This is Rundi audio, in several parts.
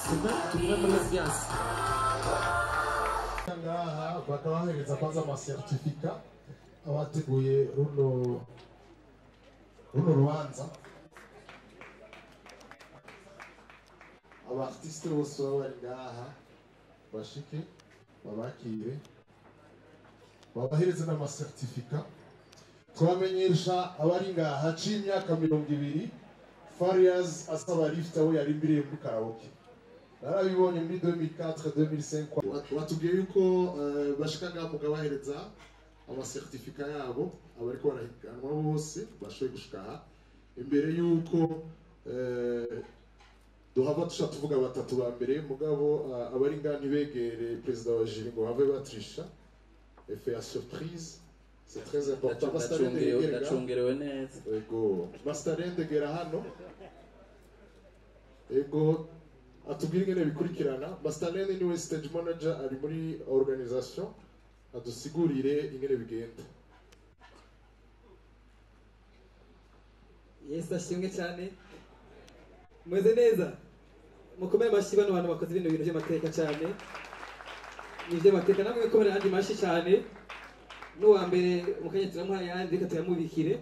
Tugume muri ambiance. Ngaha bakabahereza kwanza ama certificat abateguye runo rubanza. Aba artiste bose baba bari ngaha bashike babakire babahereze n'ama certificat. Twamenyesha abari ngaha c'imyaka 20 Farious asaba lift aho yari imbere muri karaoke. Narabibonye muri 2004 2005. Watubwiye yuko bashika ngaha mukabahereza ama certificat yabo abariko barahiganwa bose bashoboye gushika aha imbere yuko duhava tusha tuvuga batatu ba mbere. Mugabo abari ngaha ntibegere perezida wa jury ngo have batrisha effet ya surprise, c'est très important. Ndacungerewe neza. Ego Masterende gera hano, ego atubwire ingene bikurikirana. Masterende niwe stage manager ari muri organisation, adusigurire ingene bigenda. Yesu ashimwe cyane. Mweze neza. Mukomere amashyi bano bantu bakoze ibintu by'amateka cyane. Ni iby'amateka, namwe mukomere andi mashyi cyane. N'uwa mbere mukanya turamuha ayandi, reka tuyamubikire.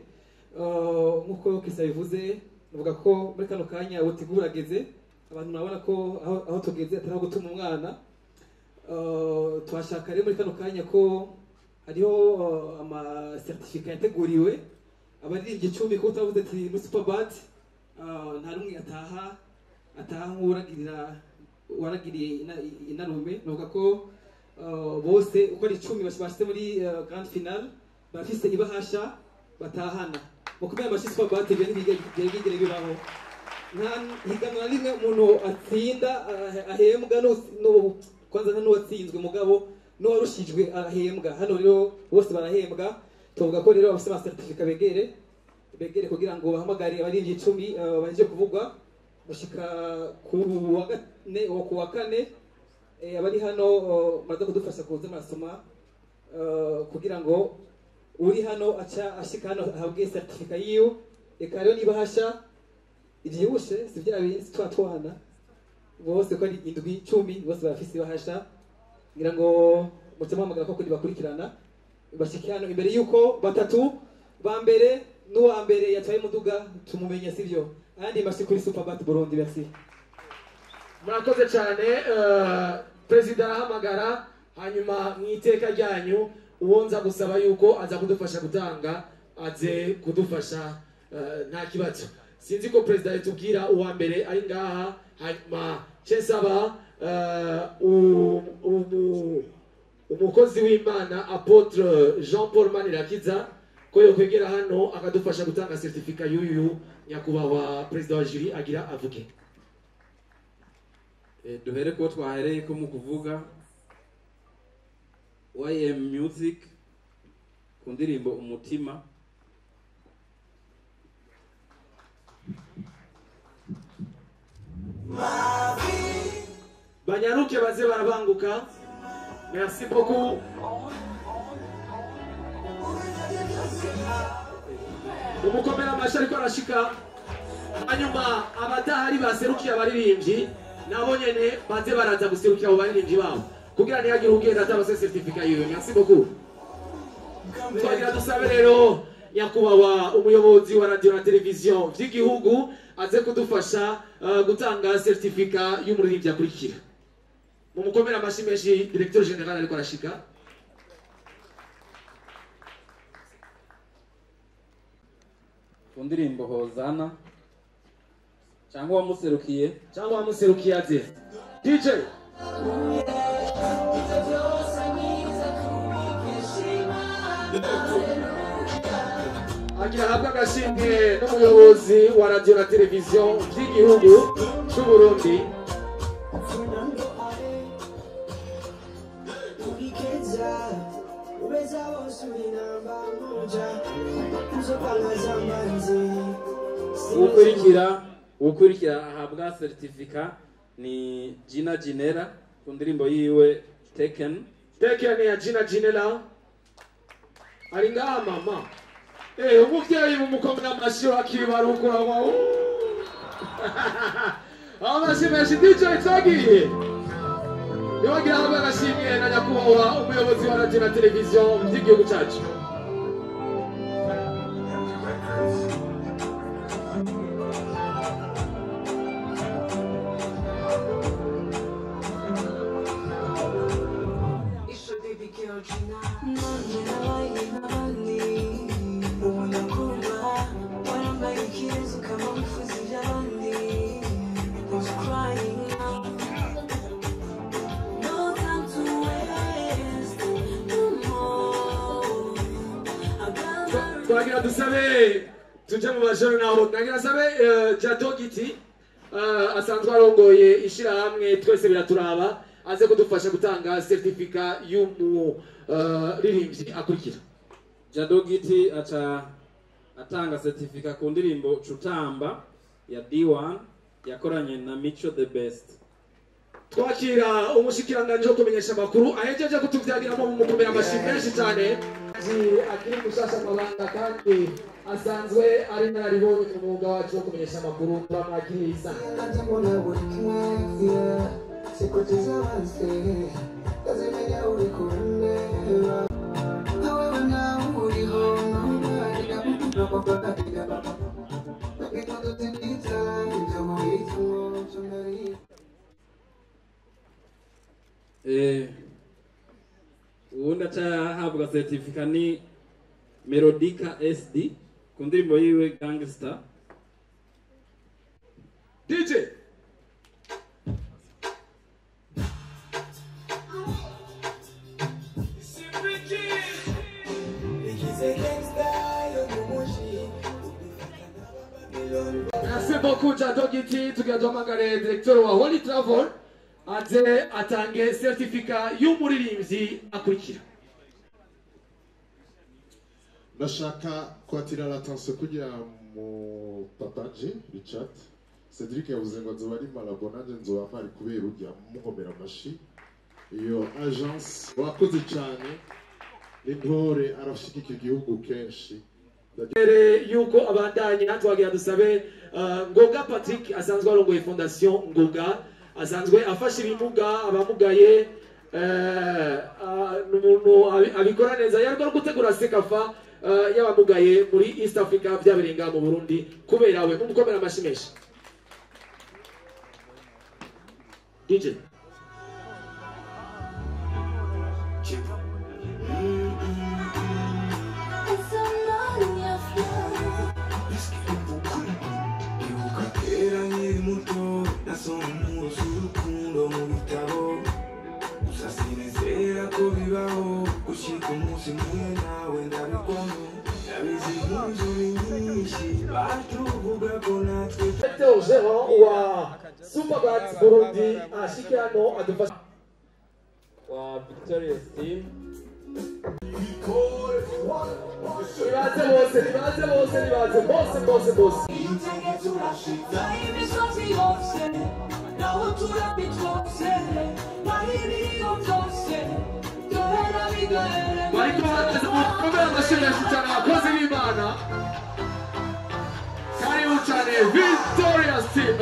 Nk'uko Kisa bivuze, navuga ko muri kano kanya ubutegura ageze, abantu murabona ko aho tugeze atari aho gutuma umwana. Twashaka rero muri kano kanya ko hariho ama certificat yateguriwe abaririmbyi 10, kuko twavuze ati muri Superbat nta rumwe ataha nk'uragirira waragiriye inarume. Navuga ko bose uko ari 10 bashyize muri grande finale bafise ibahasha batahana. Mukomere amashyi Superbat, ibyo ntibigere bibaho. Nta higanwa na rimwe umuntu atsinda ahembwa, kwanza nta n'uwatsinzwe mugabo n'uwarushijwe arahembwa. Hano rero bose barahembwa. Tuvuga ko rero abafite ama certificat begere kugira ngo bahamagare abaririmbyi 10 baje kuvugwa gushika ku wa kane, ku wa kane. Abari hano baraza kudufasha kuza marasoma kugira ngo uri hano aca ashika hano ahabwe certificat yiwe. Eka rero niba hasha ivyibushe si bya bindi twatwana bose ko ari indwi 10 bose barafise bahasha, ngira ngo muce muhamagara ko kuri bakurikirana bashike hano imbere yuko batatu ba mbere n'uwa mbere yatwaye umuduga tumumenye, sivyo? Ayandi mashyi kuri Superbat Burundi. Merci. Murakoze cyane. Perezida arahamagara, hanyuma mu iteka ryanyu uwo nza gusaba yuko aza kudufasha gutanga aze kudufasha, nta kibazo. Sinzi ko perezida yatubwira uwa mbere ari ngaha, hanyuma nce nsaba umukozi w'Imana Apôtre Jean Paul Manirakiza ko yokwegera hano akadufasha gutanga certificat y'uyu nyakubahwa perezida wa jury agira avuge. Duhere ko twahereye ko mu kuvuga YM Music ku ndirimbo Umutima. Banyaruke baze barabanguka. Merci beaucoup. Umukomera amashyi ariko arashika. Hanyuma abadahari baserukiye abaririmbyi nabo nyene baze baraza guserukira abo baririmbyi babo kugira ntihagire ugenda atabase certificat yiwe. Merci beaucoup. Twagira dusabe rero nyakubahwa umuyobozi wa radio na televiziyo vy'igihugu aze kudufasha gutanga certificat y'umuririmbyi akurikira. Mumukomera amashyi menshi, directeur général ariko arashika. Ku ndirimbo Hozana cyangwa wamuserukiye, cyangwa wamuserukiye aze. DJ agira ahabwe agashimwe n'umuyobozi wa radio na televiziyo by'igihugu cy'u Burundi. Ukurikira ahabwa certificat ni Gina Ginera ku ndirimbo yiwe Taken. Taken ya Gina Ginera ari ngaha mama. Umuvyeyi mumukomera amashyi akibarukura. Amashyi menshi DJ twagiye. Niwagira hamwe agashimwe na nyakubahwa umuyobozi wa radio na televiziyo by'igihugu cyacu. Twagira dusabe tuje mu bajoro naho nagira sabe Jado Giti asanzwe arongoye ishirahamwe twese biraturaba aze kudufasha gutanga certificat y'umuririmbyi akurikira. Jado Giti aca atanga certificat ku ndirimbo Cutamba ya D1 yakoranye na Micho the Best. Twakira umushikiranganje wo kumenyesha amakuru ahejeje kutuvyagiramo mu mukomera amashyi menshi cyane akiri mushasha amabanga kandi asanzwe ari nararibonye mu mwuga wacu wo kumenyesha amakuru turamwakiriye isana. Uwundi acahabwa certificat ni Melodica SD ku ndirimbo yiwe Gangster. DJ Merci beaucoup Jado Giti, tugira duhamagare directeur wa Holy Travel aze atange certificat y'umuririmbyi akurikira. Ndashaka kwatira l'attention kugira mu Papa J Richard Cedric yavuze ngo nzoba ari Malabo nanjye nzoba mpari kubera ujya mukomera amashi. Iyo agence wakoze cyane n'intore arashigikira igihugu kenshi. Mbere yuko abandanya twagira dusabe Ngoga Patrick asanzwe arongoye Fondation Ngoga asanzwe afasha ibimuga abamugaye n'umuntu abikora neza yariko gutegura sekafa y'abamugaye muri East Africa byaberenga mu Burundi kubera we mumukomera amashi menshi. DJ Directeur gérant wa Superbat Burundi ashike hano adufasha wa Victorious Team. Nibaze bose, nibaze bose, nibaze bose bose bose. Bariko baraza mukomere amashyi menshi cyane abakozi b'Imana. Karibu cyane Victorious Team.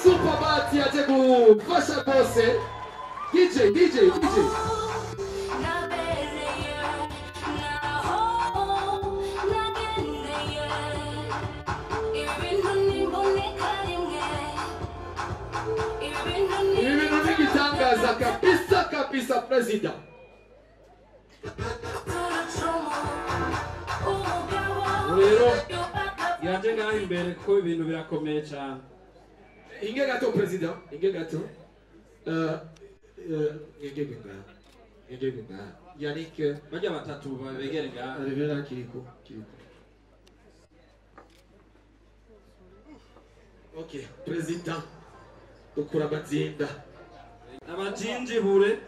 Superbat yaje gufasha rwose. DJ DJ DJ ibi bintu ni igitangaza kabisa kabisa president. Rero yaje ngaho imbere kuko ibintu birakomeye cyane. Inge gato president, inge gato. Inge gato. Inge gato. Yannick. Bajya batatu babegere ngaha. Revera Kiriko. Kiriko. Ok, président. Dukura amatsinda. Abajinjibure.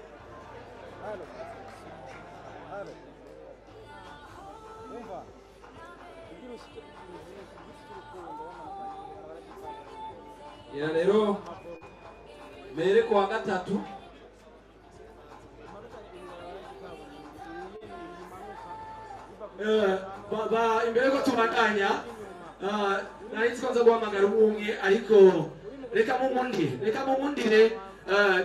Ya rero mere kuwa gatatu ba imbere ko tubandanya nari nzi ko nza guhamagara umwe ariko reka mumundire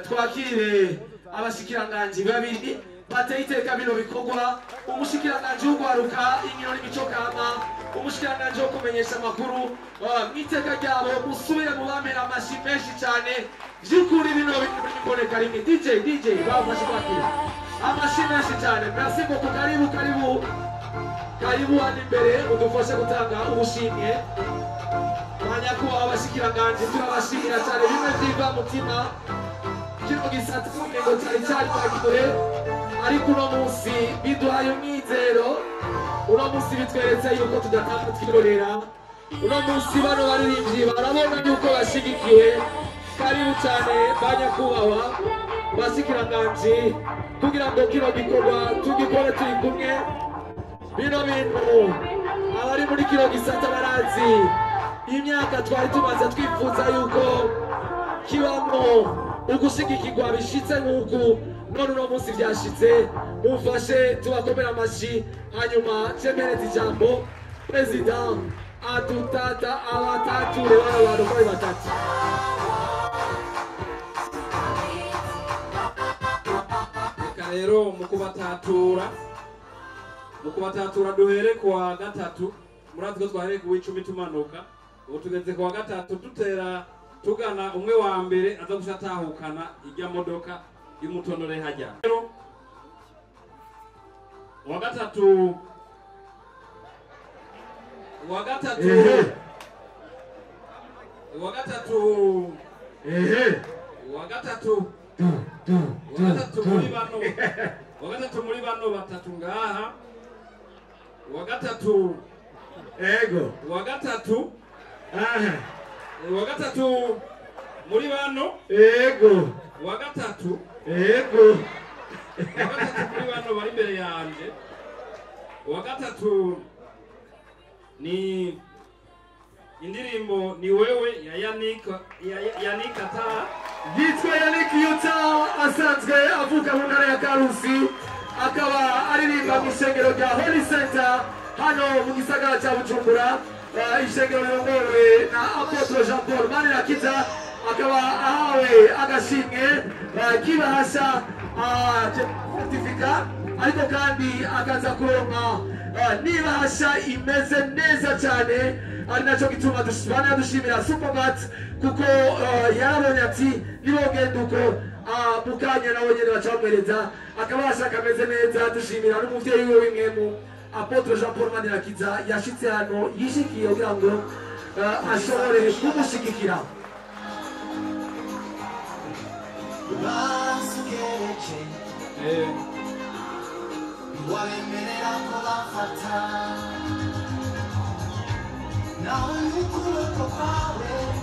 twakire abashikiranganji babiri bateye iteka bino bikorwa, umushikiranganji w'ugwaruka inkino n'imico kama, umushikiranganji wo kumenyesha amakuru. Mw'iteka ryabo musubire mubamera amashi menshi cyane. By'ukuri bino bintu biboneka rimwe. DJ bafashe kwakira amashi menshi cyane. Merci beaucoup. Karibu karibu karibu hano imbere udufashe gutanga ubushimwe. Banyakubahwa abashikiranganji turabashimira cyane bimwe by'iva mutima. Kino gisata cy'ubumengo cyari cyaribagiwe, ariko uno munsi biduhaye umwizero, uno munsi bitweretse yuko tudatanga twirorera, uno munsi bano baririmbyi barabona yuko bashigikiwe. Karibu cyane banyakubahwa bashikiranganji kugira ngo kino gikorwa tugikore turi kumwe. Bino bintu abari muri kino gisata barazi imyaka twari tumaze twifuza yuko kibamo ugushigikirwa bishitse nk'uku, none uno munsi byashitse. Mumfashe tubakomere amashi, hanyuma cemereze ijambo perezida atutata abatature bano bantu uko ari batatu. Reka rero mu kubatatura duhere kuwa gatatu. Murazi ko twahereye ku w'icumi tumanuka, ubu tugeze kuwa gatatu dutera tugana umwe wa mbere aza guca atahukana ijya modoka y'umutonore hajya. Rero uwa gatatu uwa gatatu muri bano batatu ngaha, uwa gatatu ego, uwa gatatu uwa gatatu muri bano ego, uwa gatatu ego, uwa gatatu muri bano bari imbere yanje. Uwa gatatu ni indirimbo ni wewe ya Yannick, Yannick Ata. Yitwa Yannick Yuta, asanzwe avuka mu ntara ya Karusi, akaba aririmba mu ishengero rya Holy Center hano mu gisagara cya Bujumbura. Ishengero rirongowe na Apotre Jean Paul Manirakiza, akaba ahawe agashimwe k'ibahasha certificat, ariko kandi akaza kuronka n'ibahasha imeze neza cyane, ari nacyo gituma dushimira Superbat kuko yarabonye ati nibogenda uko mukanya nawe nyene baca bamwereza akabasha kameze neza. Dushimira n'umuvyeyi wiwe w'imwemu Apotre Jean Paul Manirakiza yashitse hano yishikiye kugira ngo ashobore kumushigikira.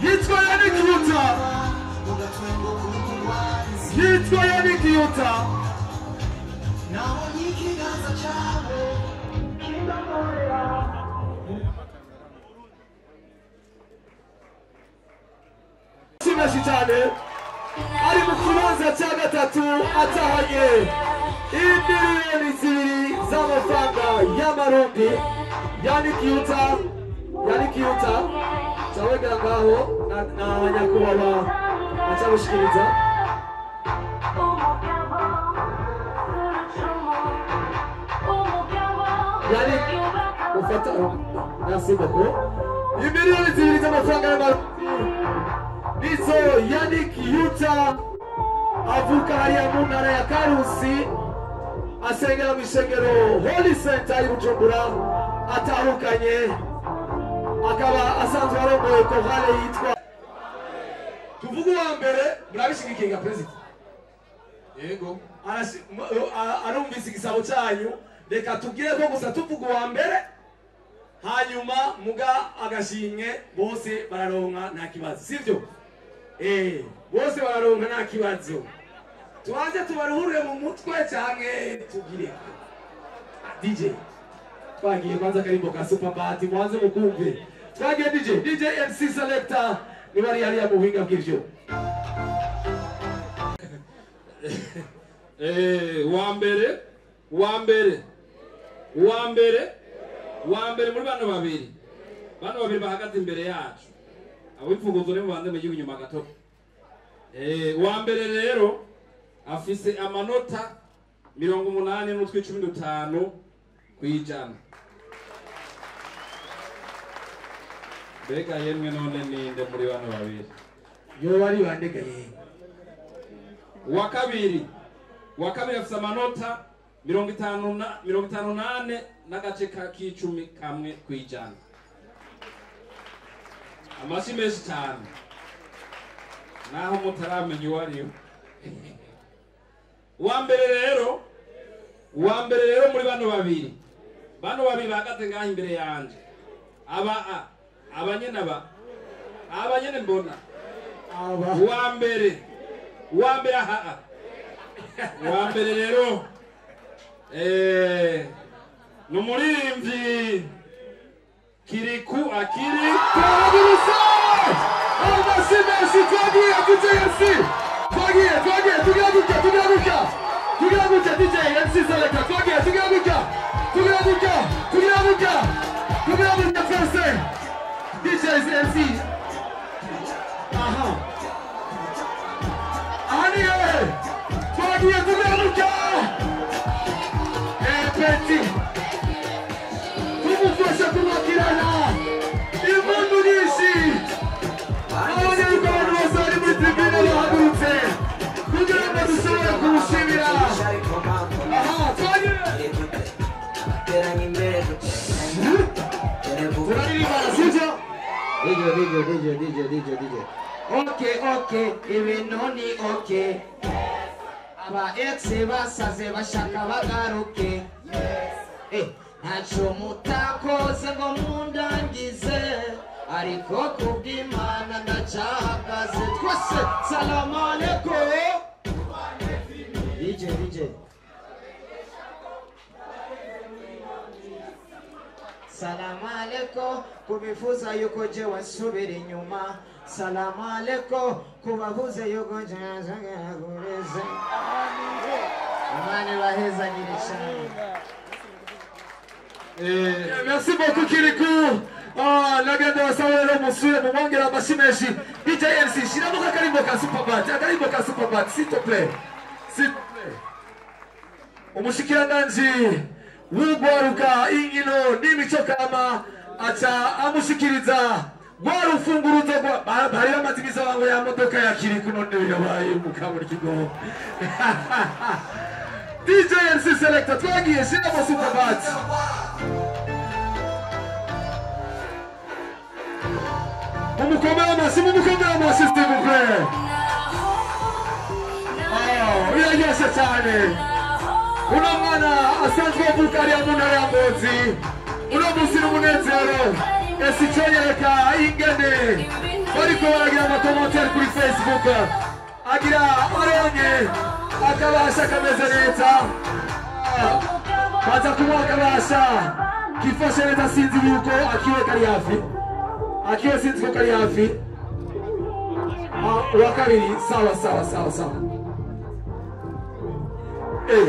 Yitwa Yannick Yuta, yitwa Yannick Yuta. Shimashi cyane ari mu kibanza cya gatatu atahanye imiliyoni 2 z'amafaranga y'amarundi. Yannick Yuta, Yannick Yuta cawegera ngaho na nyakubahwa acamushikiriza. Yannick ufata, merci beaucoup. Imiliyoni 2 z'amafaranga y'amarundi nizo Yannick Yuta avuka hariya mu ntara ya Karusi, asengera mu ishengero Holy Center y'i Bujumbura, atahukanye, akaba asanzwe arongoye korale yitwa tuvuge uwa mbere. Murabishigikiye ga perezida? Yego. arumvise igisabo cyanyu. Reka tubwire ko gusa tuvuga uwa mbere, hanyuma muga agashimwe bose bararonka nta kibazo, sivyo? Bose bararonka nta kibazo. Tubanze tubaruhure mu mutwe canke tugire DJ. Twagiye kwanza akarimbo ka Superbat, mwanze mukumve. Twagiye DJ MC Selector ni bari hariya mu buhinga bw'ivyo. Wa mbere muri bano babiri bahagaze imbere yacu, abimfunguzo ni mubanze mu gihugu inyuma gato. Wa mbere rero afise amanota 80.15 kwijana. Mbega yemwe none ninde muri bano babiri? Yo bari bandega yemwe. Wa kabiri afise amanota 58 n'agace k'icumi kamwe kwijana. Amashyi menshi cyane naho mutaramenya uwo ari we. Wa mbere rero muri bano babiri bahagaze ngaho imbere yanje, abanyene mbona uwa mbere aha uwa mbere rero ni umuririmbyi Kiriku Akiri. Twagiruse amashyi menshi. Twagiye DJ MC, twagiye tugira gutya DJ MC Selector, twagiye tugira gutya twese DJ MC. Aha ni hehe? Twagiye tugira gutya petit tumufasha kumwakirana impundu nyinshi. Abonye yuko abantu bose bari muri tribune bahagurutse kugira ngo dushobore kumushimira. Aha twagiye turaririmbana, sivyo? DJ. Okay, ibintu ni okay. Aba ex basaze bashaka bagaruke. Ntacyo mutakoze ngo mundangize, ariko kubw'Imana ndacyahagaze. Twese salamu alaikum. DJ. Salamu alaikum kubifuza yuko jewe nsubira inyuma. Salamu alaikum kubavuze yuko jewe nsubira. Imana ibahezagire cyane. Merci beaucoup Kiriku. Nagenda basaba rero musubire mumwongere amashyi menshi. DJ MC shiramo akarimbo ka Superbat, akarimbo ka Superbat s'il te plaît. S'il te plaît. Umushikiranganji w'ugwaruka inkino n'imico kama aca amushikiriza rwa rufunguruzo bari bamaze imizabango ya modoka ya Kiriku, none yabaye mukamuri kigo. DJ MC Selector twagiye shiramo Superbat. Mumukomere amashyi s'il vous plaît. Biraryoshe cyane. Uno mwana asanzwe avuka ariya mu ntara ya Ngozi, uno munsi n'umunezero. Ese icyonyereka ingene bariko baragira amakomentari kuri Facebook, agira aronye akabasha kameze neza, baza kumuha akabasha kifashe neza. Sinzi yuko akiwe kari hafi, akiwe sinzi ko kari hafi. Uwa kabiri sawa.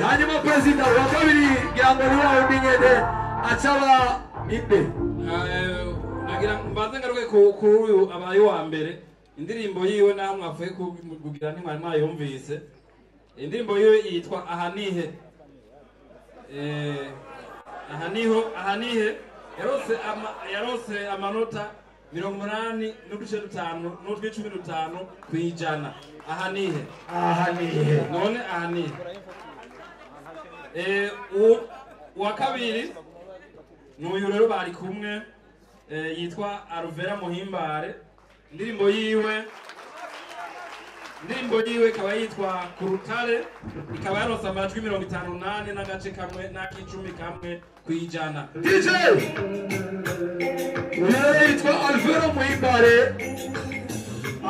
Hanyuma perezida wa kabiri ngira ngo ni wa wundi nyene acaba inde. Nagira mbanze ngaruke kuri uyu abaye wa mbere. Indirimbo yiwe naho mwavuye kugira ntimwari mwayumvise. Indirimbo yiwe yitwa Aha Nihe. Aha nihe yarose amanota 80.5 n'utw'icumi kwijana. Aha nihe. None aha nihe. Uwa kabiri n'uyu rero bari kumwe, yitwa Aruvera Muhimbare. Indirimbo yiwe Indirimbo yiwe ikaba yitwa Kurutare, ikaba yaronse amajwi 58 n'agace kamwe n'ak'icumi kamwe kw'ijana. DJ uyu yitwa Alvero Muhimbare,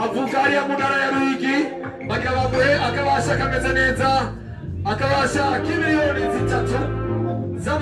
avuka hariya mu ntara ya Ruyigi. Bagira bamuhe akabasha kameze neza, akabasha k'imiliyoni 3.